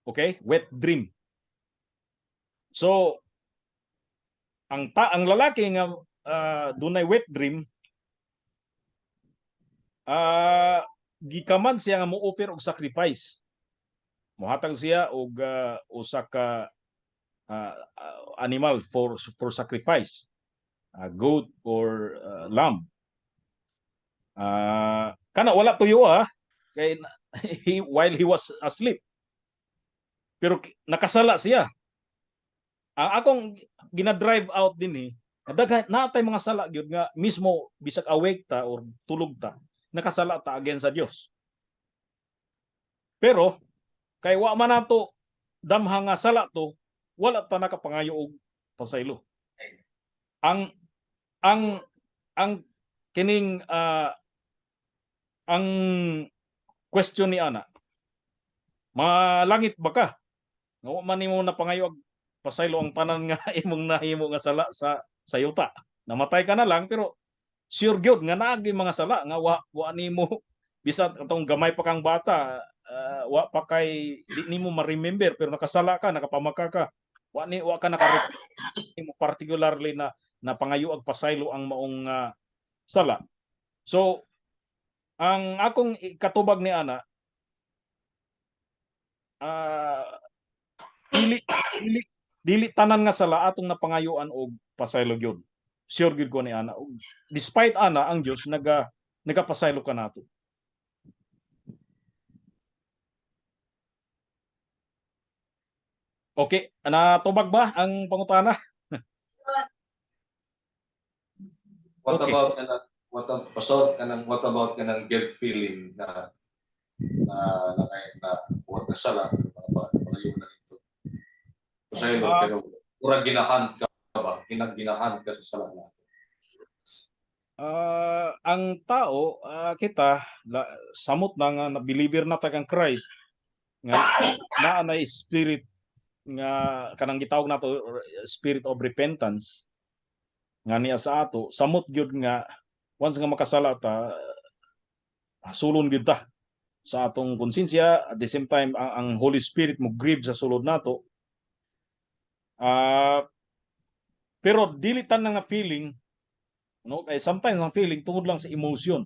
Okay? Wet dream. So ang lalaki nga dunay wet dream, gikaman siya nga mo-offer og sacrifice. Mohatag siya og usa ka animal for sacrifice, a goat or lamb. Kana wala tuyo kay while he was asleep. Pero nakasala siya. Ang akong gina-drive out din eh, daghan naatay mga sala gyud nga mismo bisag awake ta or tulog ta, nakasala ta against sa Dios. Pero kay wa man nato damha nga sala to, wala ta nakapangayo og pasaylo. Ang kining ang question ni ana, malangit ba ka? Nga wa man nimo napangayo og pasaylo ang tanan nga imong nahimo nga sala sa yuta. Namatay ka na lang, pero sure gyud nga naagi mga sala nga wa nimo, bisan atong gamay pa kang bata, wa pa kay di nimo ma-remember, pero nakasala ka, nakapamaka ka. Wa ka naka nimo particularly na napangayo og pasaylo ang maong sala. So ang akong katubag ni ana, dili tanan nga sala atong napangayuan og pasaylo gyud. Sure gyud ko ni ana. Og despite ana, ang Dios nagapasaylo ka nato. Okay, natubag ba ang pangutana? What Okay. about kanang what pastor, kanang what about kanang guilt feeling na na na buhat na sala pa palayo na ito? Pasaylo pero murag ginahunt ka ba? Ginahunt ka sa sala na. Ang tao, kita samot na nga na believer na ta kang Christ nga naa na spirit nga kanang gitawag nato spirit of repentance nga niya sa ato, samot gyud nga once nga makasala ta, sulon gyud ta sa atong konsensya. At the same time, ang Holy Spirit mo grieve sa sulod nato. Pero dili tanan nga feeling, no, kay sometimes ang feeling tungod lang sa emotion.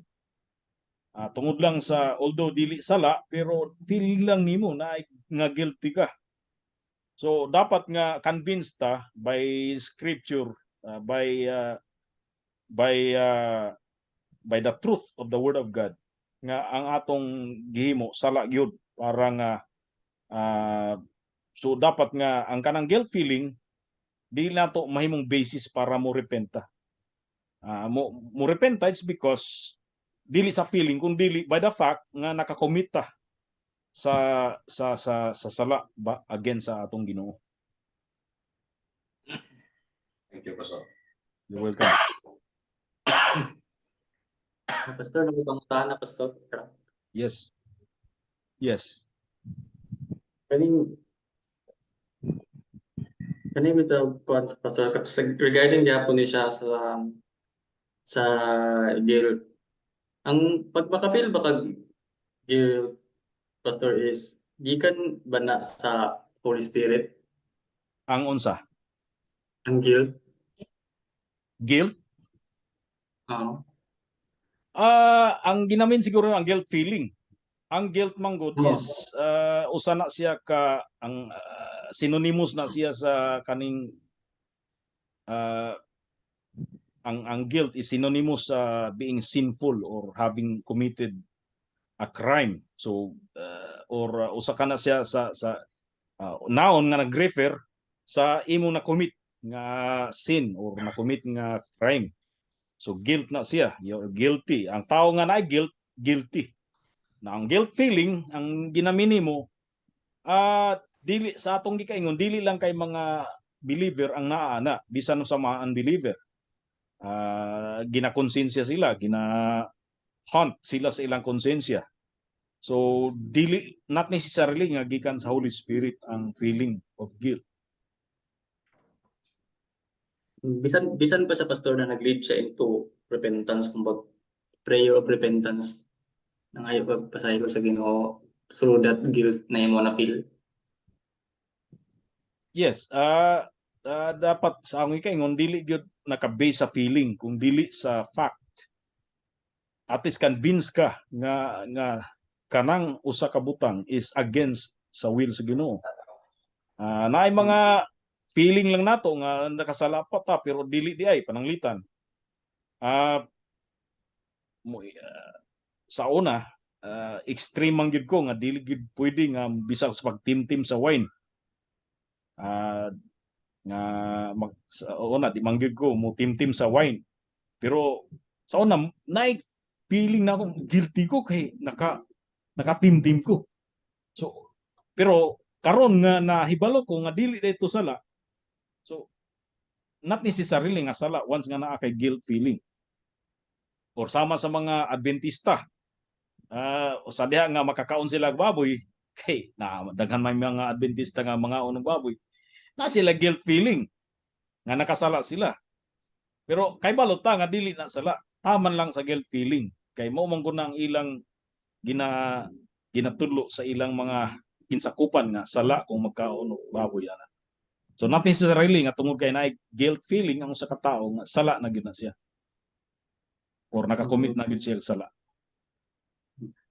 Tungod lang sa, although dili sala, pero feeling lang nimo na nga guilty ka. So dapat nga convinced ta by scripture, by the truth of the word of God nga ang atong gihimo sala gyud, para nga so dapat nga ang kanang guilt feeling di nato mahimong basis para mo repenta. Mo repenta, it's because dili sa feeling kung dili by the fact nga nakakommit ta sa sala ba against sa atong Ginoo. Thank you, Pastor. You're welcome. Pastor, nagpangutahan na, Pastor. Yes. Kaning bitaw kuan, Pastor, regarding gyapon ni siya sa guilt. Ang pag maka-feel ba kag guilt, Pastor, is gikan ba na sa Holy Spirit? Ang unsa? Ang guilt? Guilt? Oo. Ang ginamin siguro ang guilt feeling. Ang guilt man gud is usa na siya ka ang synonymous na siya sa kaning ang guilt is synonymous sa being sinful or having committed a crime. So or usa ka na siya sa noun nga nag-refer sa imong na-commit nga sin or na-commit nga crime. So guilt na siya, you're guilty. Ang tao nga naay guilt, guilty. Na ang guilt feeling, ang ginamini mo, dili sa atong gikaingon, dili lang kay mga believer ang naa na, bisan sa mga unbeliever. Ginakonsensya sila, gina haunt sila sa ilang konsensya. So dili, not necessarily nga gikan sa Holy Spirit ang feeling of guilt. Bisan pa sa, Pastor, na nag-lead siya into repentance, kumbaga prayer of repentance. Nangayo kag pasaylo sa Ginoo through that guilt na imo na feel. Yes, dapat sa akong ikaingon, dili gyud naka-base sa feeling kung dili sa fact. At least convince ka nga kanang usa ka butang is against sa will sa Ginoo. Naay mga feeling lang nato nga nakasala pa ta pero dili di ay pananglitan. Sa una, extreme man gyud ko nga dili gyud pwede nga bisag sa pagtimtim sa wine. Nga sa una di man gyud ko mo timtim sa wine. Pero sa una naay feeling na ako guilty ko kay nakatimtim ko. So pero karon nga nahibalo ko nga dili dito sala. So not necessarily nga sala once nga naa kay guilt feeling. Or sama sa mga Adventista. Sa diha nga makakaon sila og baboy, kay na daghan may mga Adventista nga mga og baboy. Na sila guilt feeling nga nakasala sila. Pero kay balot ta nga dili na sala. Taman lang sa guilt feeling. Kay mao man gud na ang ilang ginatudlo sa ilang mga kinsakupan nga sala kung magkaon og baboy ana. So not necessarily nga tungod kay naay guilt feeling ang usa ka tawo nga sala na gyud na siya. Or nakakommit na gyud siya og sala.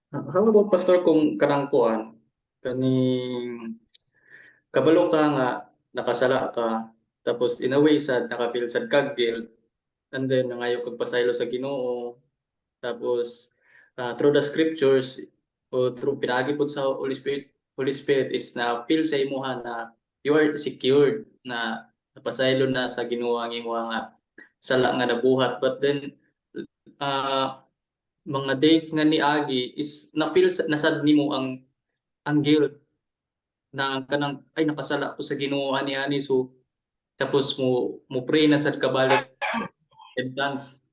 How about, Pastor, kung kanang kuan, kaning kabalo ka nga nakasala ka, tapos in a way sad naka-feel sad kag guilt, and then nangayo kag pasaylo sa Ginoo, tapos through the scriptures o through pinaagi pud sa Holy Spirit is na feel sa imuha na you are secured na napasaylo na sa Ginoo ang imuha nga sala nga nabuhat, but then mga days nga niagi is na feel na sad nimo ang guilt na ang kanang ay, nakasala ko sa Ginoo ani ani. So tapos mo pray na sad ka balik repentance.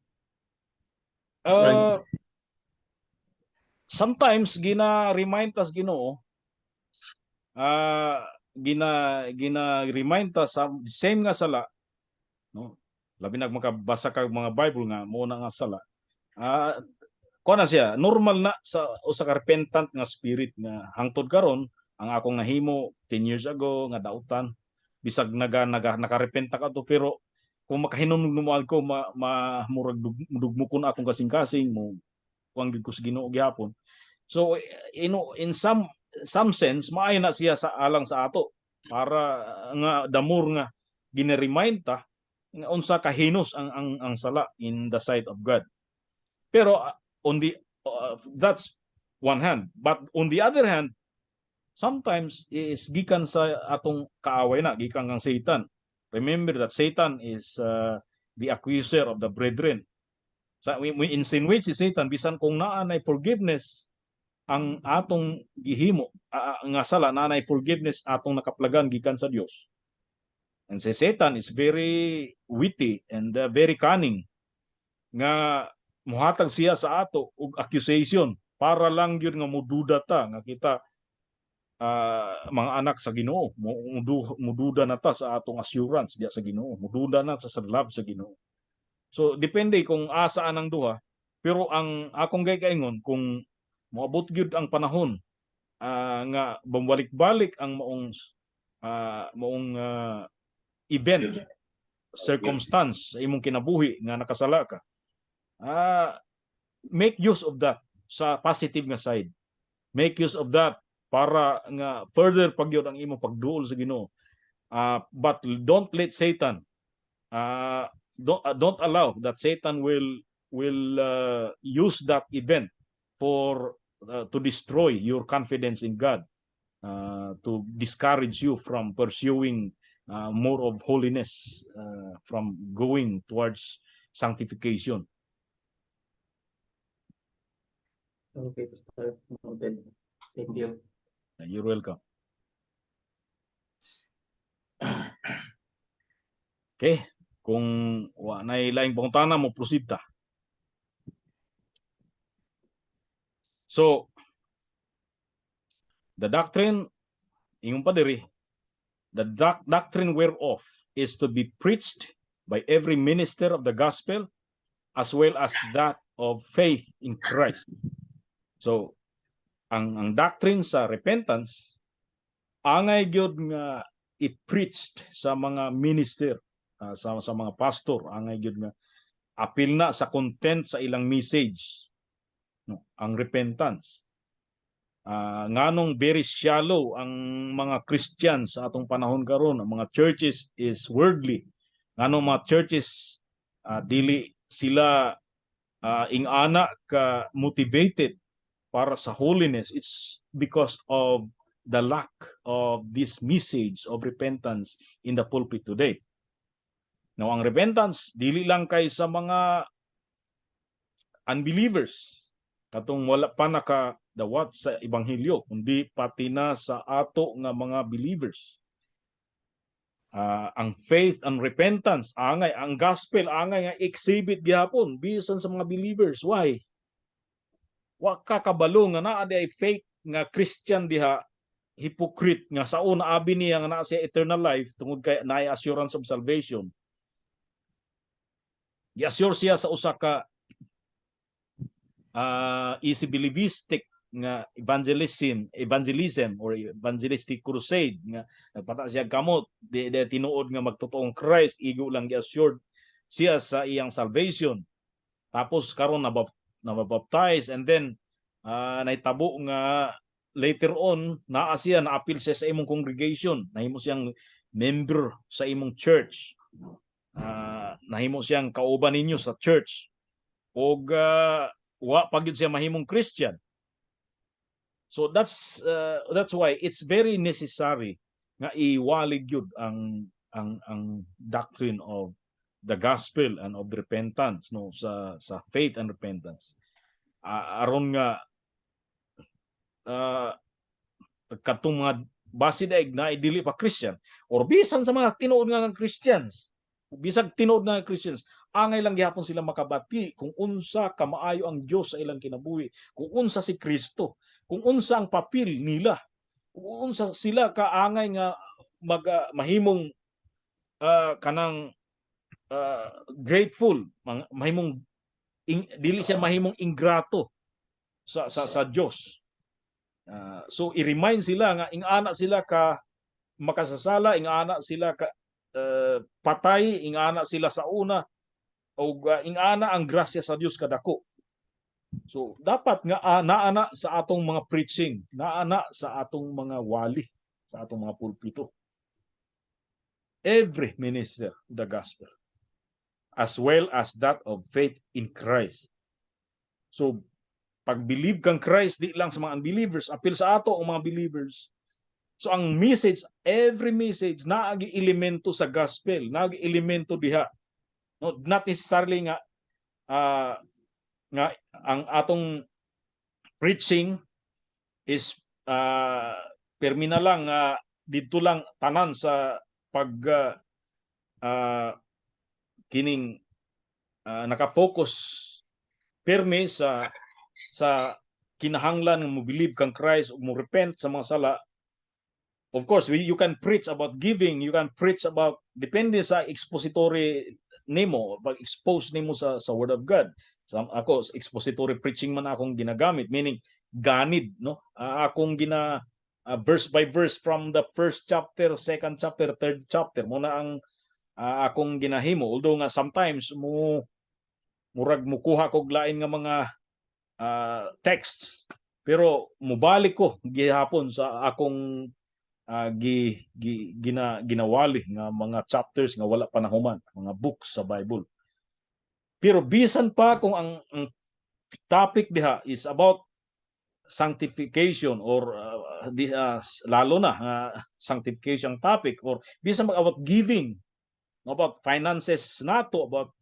Sometimes gina-remind tas Ginoo. gina gina remind ta sa same nga sala, no, labi na makabasa ka mga Bible nga mo na nga sala, kuan na siya, normal na sa usa ka repentant nga spirit nga hangtod karon ang akong nahimo 10 years ago nga dautan, bisag naga naga nakarepenta ka to, pero kung makahinumdum ko ma murag dugmukon akong kasing-kasing mo, kuan gid ko sa Ginoo gihapon. So in some sense, maayo na siya sa alang sa ato para nga the more nga gina-remind ta nga unsa kahinos ang sala in the sight of God. Pero on the that's one hand, but on the other hand, sometimes is gikan sa atong kaaway na, gikan kang Satan. Remember that Satan is the accuser of the brethren. Sa we insinuate si Satan, bisan kung naa nay forgiveness ang atong gihimo nga sala, naa nay forgiveness atong nakaplagan gikan sa Dios. And si Satan is very witty and very cunning nga muhatag siya sa ato og accusation para lang gyud nga mududa ta nga kita mga anak sa Ginoo, mududa na ta sa atong assurance diya sa Ginoo, mududa na sa love sa Ginoo. So depende kung asaan ang duha, pero ang akong gikaingon, kung moabot gyud ang panahon nga bumalik-balik ang maong event, circumstance sa imong kinabuhi nga nakasala ka, make use of that sa positive nga side. Make use of that para nga further pagyud ang imong pagduol sa Ginoo. But don't let Satan don't allow that Satan will use that event for to destroy your confidence in God, to discourage you from pursuing more of holiness, from going towards sanctification. Okay, Pastor. Noted. Thank you. You're welcome. Okay, kung wa nay laing pangutana, mo proceed ta. So, the doctrine, ingon pa diri, the doctrine whereof is to be preached by every minister of the gospel as well as that of faith in Christ. So, ang doctrine sa repentance angay gyud nga i-preached sa mga minister, sa mga pastor, angay gyud nga apil na sa content sa ilang message, no, ang repentance. Nganong very shallow ang mga Christians sa atong panahon karon, ang mga churches is worldly, nganong mga churches dili sila ingana ka motivated para sa holiness, it's because of the lack of this message of repentance in the pulpit today. Now, ang repentance, dili lang kay sa mga unbelievers, katong wala pa nakadawat sa ebanghelyo, kundi pati na sa ato nga mga believers. Ang faith and repentance angay, ang gospel angay nga exhibit gihapon bisan sa mga believers. Why? Wa ka kabalo nga naa di ay fake nga Christian diha, hypocrite, nga sa una abi niya nga naa siya eternal life tungod kay naay assurance of salvation. Gi-assure siya sa usa ka easy believistic nga evangelism or evangelistic crusade nga nagpata siya kamot, di tinuod nga magtotoong Christ, igo lang gi-assured siya sa iyang salvation. Tapos karon nabaptize and then nahitabo nga later on naa siya, naapil siya sa imong congregation, nahimo siyang member sa imong church, nahimo siyang kauban ninyo sa church, og wa pa gyud siya mahimong Christian. So that's why it's very necessary nga iwali gyud ang doctrine of the gospel and of repentance, no, sa faith and repentance, aron nga katong mga basi daig na dili pa Christian or bisan sa mga tinuod nga Christians, bisag tinuod nga Christians, angay lang gihapon sila makabati kung unsa kamaayo ang Dios sa ilang kinabuhi, kung unsa si Kristo, kung unsa ang papel nila. Unsa sila kaangay nga mag mahimong kanang grateful, mahimong dili siya mahimong ingrato sa Dios. So i-remind sila nga ingana sila ka makasasala, ingana sila ka patay, ingana sila sa una og ingana ang grasya sa Dios kadako. So dapat nga naa na sa atong mga preaching, naa na sa atong mga wali, sa atong mga pulpito. Every minister of the gospel as well as that of faith in Christ. So pag believe kang Christ, di lang sa mga unbelievers, apil sa ato ang mga believers. So ang message, every message naagi elemento sa gospel, naagi elemento diha. No, not necessarily nga ang atong preaching is permi na lang nga didto lang tanan sa pag kining naka-focus permi sa kinahanglan nga mo believe kang Christ ug mo repent sa mga sala. Of course, you can preach about giving, you can preach about, depende sa expository nimo, pag expose nimo sa word of God. Sa ako, expository preaching man akong ginagamit, meaning ganid, no? Akong gina verse by verse from the first chapter, second chapter, third chapter mo na ang akong ginahimo. Although nga sometimes mo murag mukuha kog lain nga mga texts, pero mubalik ko gihapon sa akong gi, gi, gina, ginawali nga mga chapters nga wala pa nahuman, mga books sa Bible. Pero bisan pa kung ang topic diha is about sanctification or lalo na sanctification topic or bisan mag about giving, about finances nato, about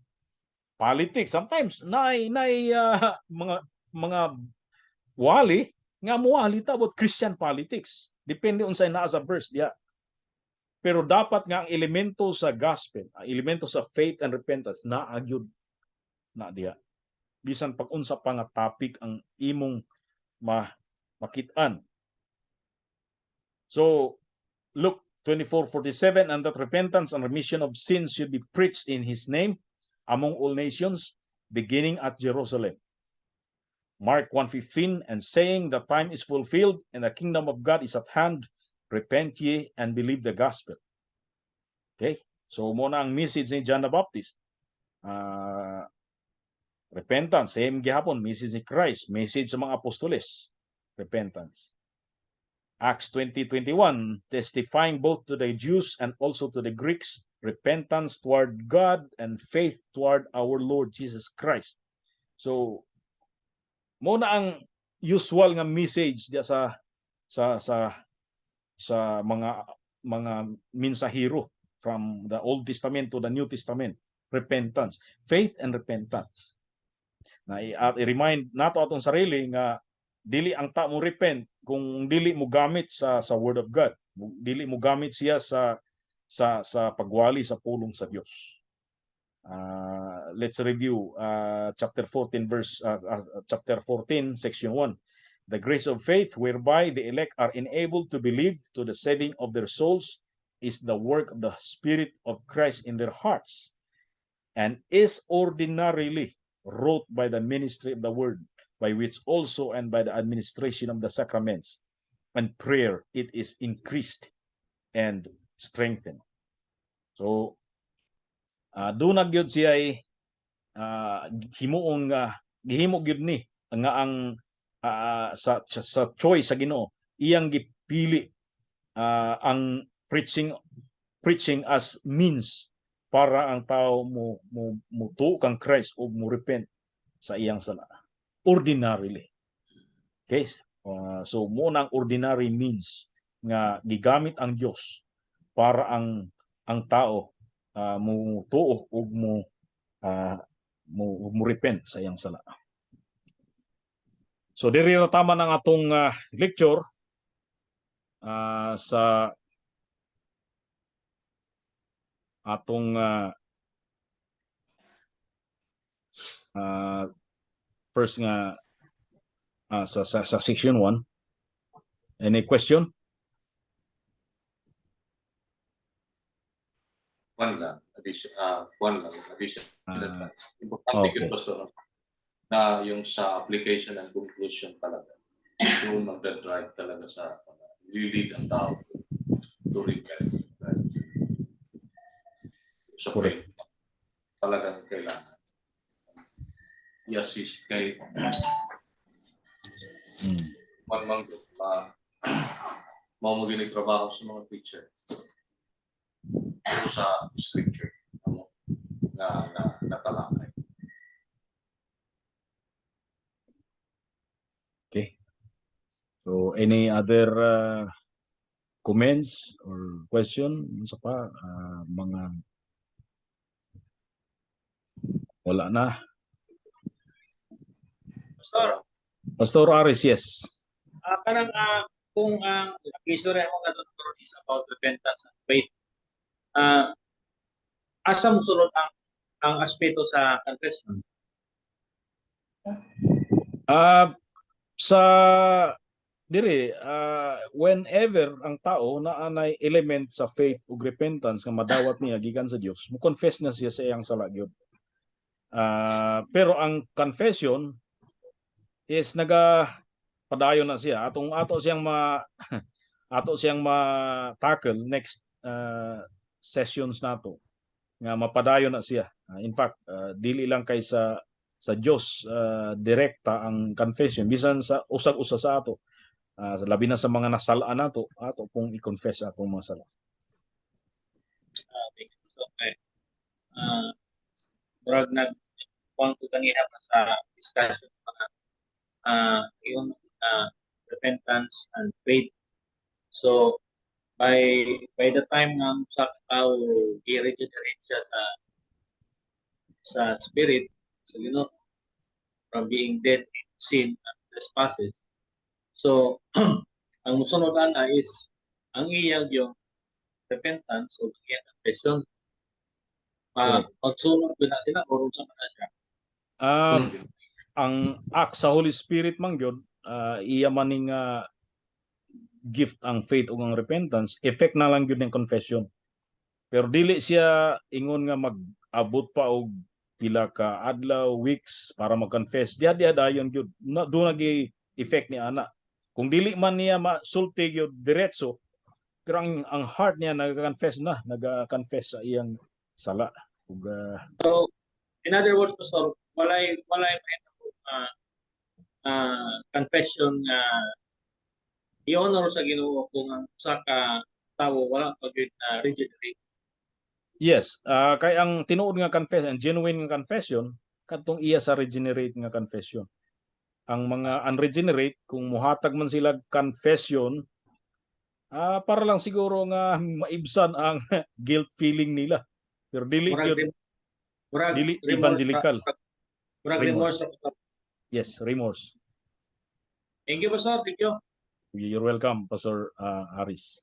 politics, sometimes naay mga wali nga muwali ta about Christian politics, depende unsay naa sa verse diha. Pero dapat nga ang elemento sa gospel, ang elemento sa faith and repentance, naa gyud na diha bisan pag unsa pa nga topic ang imong makit-an. So Luke 24:47, "And that repentance and remission of sins should be preached in his name among all nations, beginning at Jerusalem." Mark 1:15, "And saying, 'The time is fulfilled and the kingdom of God is at hand. Repent ye and believe the gospel.'" Okay? So mo na ang message ni John the Baptist. Repentance, same gihapon message ni Christ, message sa mga apostoles, repentance. Acts 20:21, "Testifying both to the Jews and also to the Greeks repentance toward God and faith toward our Lord Jesus Christ." So mo na ang usual nga message diya sa mga mensahero from the Old Testament to the New Testament: repentance, faith and repentance. Na i-remind nato atong sarili nga dili ang ta mo repent kung dili mo gamit sa word of God, dili mo gamit siya sa pagwali sa pulong sa Dios. Let's review chapter 14 verse chapter 14 section 1. "The grace of faith whereby the elect are enabled to believe to the saving of their souls is the work of the Spirit of Christ in their hearts and is ordinarily wrought by the ministry of the word, by which also and by the administration of the sacraments and prayer it is increased and strengthened." So duna gyud siya himuon nga gihimo gyud ni nga ang sa choice sa Ginoo, iyang gipili ang preaching as means para ang tao mo mutuo kang Christ o mo repent sa iyang sala ordinarily. Okay? So mo na ang ordinary means nga gigamit ang Dios para ang tao mo tuo ug mo repent sa iyang sala. So diri ra tama ng atong lecture sa atong first nga sa section 1. Any question? Kuan lang, addition, kuan lang, addition. Importante yun, Pastor, na yung sa application and conclusion talaga. Doon magda-drive talaga sa lead ang tao to repent. Sa Correct. faith, talagang kailangan i-assist kay man mang ma mao mo gini trabaho sa mga teacher o sa scripture amo nga na natalakay. Okay. So any other comments or question? Unsa pa mga wala na. Pastor, Pastor Aris, yes. Kanang kung ang istorya mo nga karon is about repentance and faith. Asa mo sulod ang aspeto sa confession? Sa diri, whenever ang tao na anay element sa faith ug repentance nga madawat niya gikan sa Dios, mo confess na siya sa iyang sala gyud. Pero ang confession is naga padayon na siya. Atong ato siyang ma-tackle next sessions nato nga mapadayon na siya. In fact, dili lang kay sa Dios direkta ang confession, bisan sa usag-usa sa ato, labi na sa mga nasalaan nato, ato pong i-confess atong mga sala. Thank you, Pastor. Okay. Murag nag kuan ko ganiha pa sa discussion mga yung repentance and faith. So by the time nga ang usa ka tawo i-regenerate siya sa spirit sa Ginoo from being dead in sin and trespasses. So ang musunod ana is ang iyang yung repentance o ang iyang confession. Magsunod na sila or unsa man na siya? Ang act sa Holy Spirit man gyud, iya man ning gift ang faith ug ang repentance, effect na lang gyud ng confession. Pero dili siya ingon nga mag-abot pa og pila ka adlaw, weeks para mag-confess. Diha diha dayon gyud na do nagi effect ni ana. Kung dili man niya masulti gyud diretso, pero ang heart niya nag-confess na, nag-confess sa iyang sala. Ug So, in other words, Pastor, walay mahitabo confession nga i-honor sa Ginoo kung ang usa ka tawo wala pa gyud na regenerate. Yes, kay ang tinuod nga confession, ang genuine nga confession, kadtong iya sa regenerate nga confession. Ang mga unregenerate, kung muhatag man sila confession, para lang siguro nga maibsan ang guilt feeling nila. Pero dili Murag gyud murag dili remorse evangelical. Murag Remorse. remorse, Pastor. Yes, remorse. Thank you, Pastor. Thank you. You're welcome, Pastor Aris.